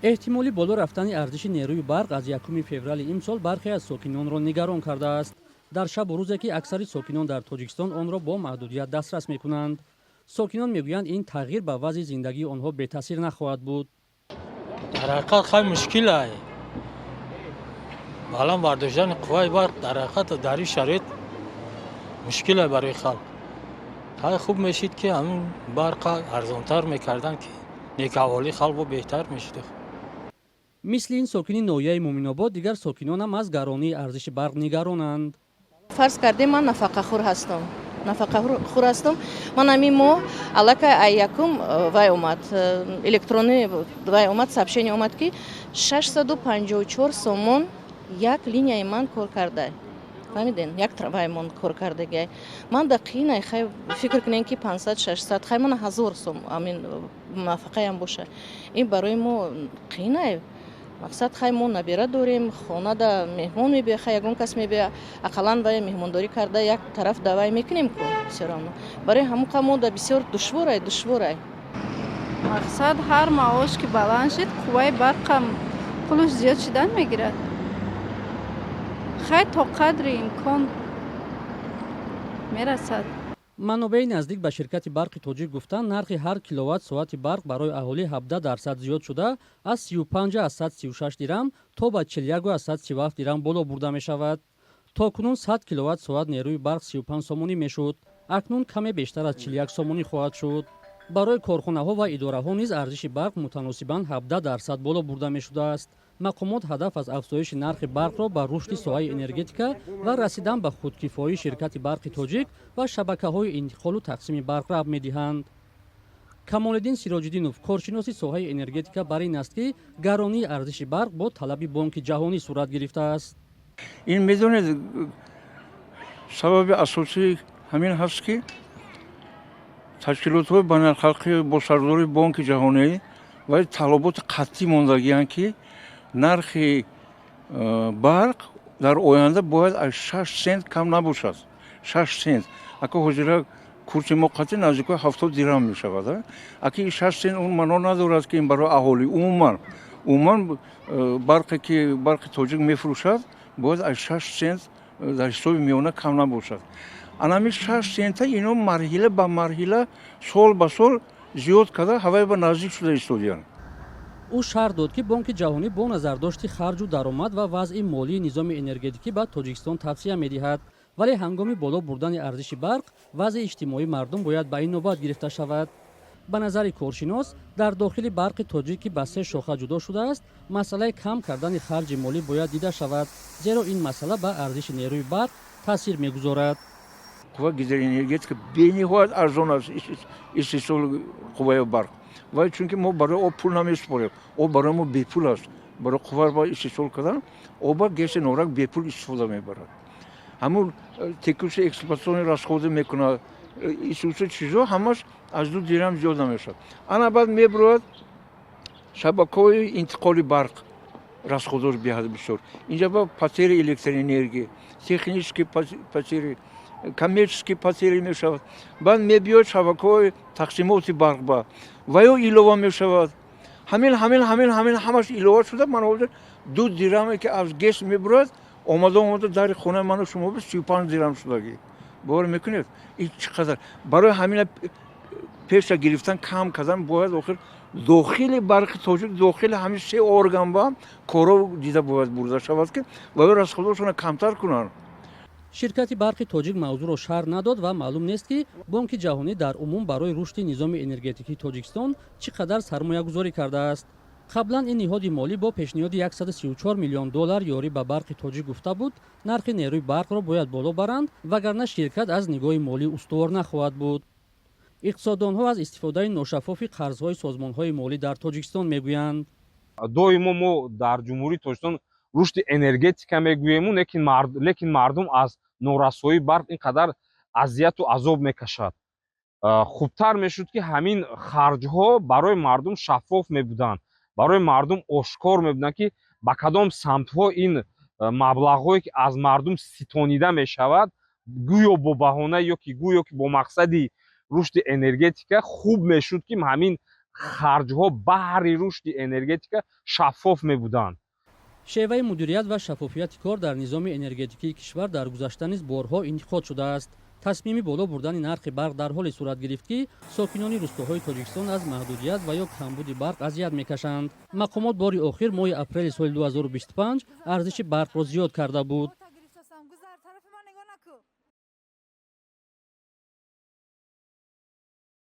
Эҳтимоли боло рафтани арзиши нерӯи барқ аз 1 феврали имсол бархе аз сокинонро нигарон кардааст, дар шабу рӯзе ки аксари сокинон дар Тоҷикистон онро бо маҳдудият дастрас мекунанд. Сокинон мегӯянд, ин тағйир ба вазъи зиндагии онҳо бетаъсир нахоҳад буд. Дар ҳақиқат, хай, мушкилай. Баланд бардоштани қувваи барқ дар ҳақиқат дар ин шароит мушкилай барои халқ. Хай, хуб мешид, ки ҳамин барқа арзонтар мекарданд, ки некаҳволии халқ бо беҳтар мешуд. Мисли ин сокини ноҳияи Муъминобод, дигар сокинонам аз гаронии арзиши барқ нигаронанд. Фарз кардем, ман нафақахӯр ҳастам, нафақахӯр ҳастам. Ман ҳамин моҳ аллакай ай якум вай омад, электронӣ вай омад, сообщение омад, ки 654 сомон як линияи ман кор карда. Фаҳмиден, як ваймон кор кардагиай. Ман да қийнай. Хай, фикр кунем, ки 500, 600, хай, мана, 1000 сом амин нафақаям боша, ин барои мо қийнай. Мақсад, хай, мо набера дорем, хонада меҳмон мебия, хай, ягон кас мебия, ақаллан вай меҳмондорӣ карда, як тараф давай мекунем ку. Всё равно барои ҳамон қа мо да бисёр душворай, душворай. Мақсад, ҳар маош ки баланд шид, қувваи барқам пулаш зиёд шудан мегирад. Хай, то қадри имкон мерасад. Манобеи наздик ба ширкати «Барқи Тоҷик» гуфтанд, нархи ҳар киловатт соати барқ барои аҳолӣ 17% зиёд шуда, аз 35,36 дирам то ба 41,37 дирам боло бурда мешавад. То кунун 100 киловатт соат нерӯи барқ 35 сомонӣ мешуд, акнун каме бештар аз 41 сомонӣ хоҳад шуд. Барои корхонаҳо ва идораҳо низ арзиши барқ мутаносибан 17% боло бурда мешудааст. Мақомот ҳадаф аз афзоиши нархи барқро ба рушди соҳаи энергетика ва расидан ба худкифоии ширкати «Барқи Тоҷик» ва шабакаҳои интиқолу тақсими барқ рабт медиҳанд. Камолиддин Сироҷиддинов, коршиноси соҳаи энергетика, бар ин аст, ки гаронии арзиши барқ бо талаби Бонки Ҷаҳонӣ сурат гирифтааст. Ин, медонед, сабаби асосӣ ҳамин ҳаст, ки ташкилотҳои байналхалқӣ бо сардории Бонки Ҷаҳонӣ вай талаботи қатъӣ мондагианд, ки нархи барқ дар оянда бояд аз 6 сент кам набошад. 6 сент ака, ҳозира курси мо қатъи наздикои 70 дирам мешавад. Аки ин 6 сент он маъно надорад, ки ин барои аҳолӣ умуман барқе ки «Барқи Тоҷик» мефурӯшад, бояд аз 6 сент дар ҳисоби миёна кам набошад. Анами 6 сента ино марҳила ба марҳила, сол ба сол зиёд карда, ҳавай ба наздик шуда истодиянд. Ӯ шарҳ дод, ки Бонки Ҷаҳонӣ бо назардошти харҷу даромад ва вазъи молии низоми энергетикӣ ба Тоҷикистон тавсия медиҳад, вале ҳангоми боло бурдани арзиши барқ вазъи иҷтимоии мардум бояд ба ин навбат гирифта шавад. Ба назари коршинос, дар дохили «Барқи Тоҷик», ки ба се шоха ҷудо шудааст, масъалаи кам кардани харҷи молӣ бояд дида шавад, зеро ин масъала ба арзиши нерӯи барқ таъсир мегузорад. Қувва гидроэнергетика бениҳоят арзон аст, истеҳсоли қувваи барқ вай, чунки мо барои об пул намесупорем, об барои мо бепул аст. Барои қувва истеҳсол кардан оба ГЭСи Норак бепул истифода мебарад. Ҳамун текущие эксплуатационные расходы мекунад, исуса чизо ҳамаш аз 2 дирам зиёд намешавад. Ана баъд мебурояд шабакаҳои интиқоли барқ, расходош беҳад бисёр. Инҷа ба потери электроэнергия, технические потери, коммерческие потери мешавад. Баъд мебиёд шабакаҳои тақсимоти барқ ба ва ё илова мешавад. Ҳамин ҳамаш илова шуда, ман ҳозир 2 дираме ки аз ГЭС мебурояд, омада омада дари хонаи ману шумо 35 дирам шудагӣ. Бовар мекунед, ин чӣ қадар? Барои ҳамина пеша гирифтан, кам кардан бояд. Охир дохили «Барқи Тоҷик», дохили ҳамин се орган ба коро дида бояд бурда шавад, ки ва ё расходошона камтар кунанд. Ширкати «Барқи Тоҷик» мавзӯъро шарҳ надод ва маълум нест, ки Бонки Ҷаҳонӣ дар умум барои рушди низоми энергетикии Тоҷикистон чӣ қадар сармоягузорӣ кардааст. Қаблан ин ниҳоди молӣ бо пешниҳоди 134 миллион доллар ёрӣ ба «Барқи Тоҷик» гуфта буд, нархи нерӯи барқро бояд боло баранд, вагарна ширкат аз нигоҳи молӣ устувор нахоҳад буд. Иқтисоддонҳо аз истифодаи ношаффофи қарзҳои созмонҳои молӣ дар Тоҷикистон мегӯянд. Доимо мо дар Ҷумҳурии Тоҷикистон рушди энергетика мегӯему, лекин мардум аз норасоии барқ ин қадар азияту азоб мекашад. Хубтар мешуд, ки ҳамин харҷҳо барои мардум шаффоф мебуданд, барои мардум ошкор мебуданд, ки ба кадом самтҳо ин маблағҳое, ки аз мардум ситонида мешавад, гӯё бо баҳона ё ки гӯё ки бо мақсади рушди энергетика. Хуб мешуд, ки ҳамин Харҷҳо баҳри рушди энергетика шаффоф мебуданд. Шеваи мудирият ва шаффофияти кор дар низоми энергетикии кишвар дар гузашта низ борҳо интиқод шудааст. Тасмими боло бурдани нархи барқ дар ҳоле сурат гирифт, ки сокинони рӯстоҳои Тоҷикистон аз маҳдудият ва ё камбуди барқ азият мекашанд. Мақомот бори охир моҳи апрели соли 2025 арзиши барқро зиёд карда буд.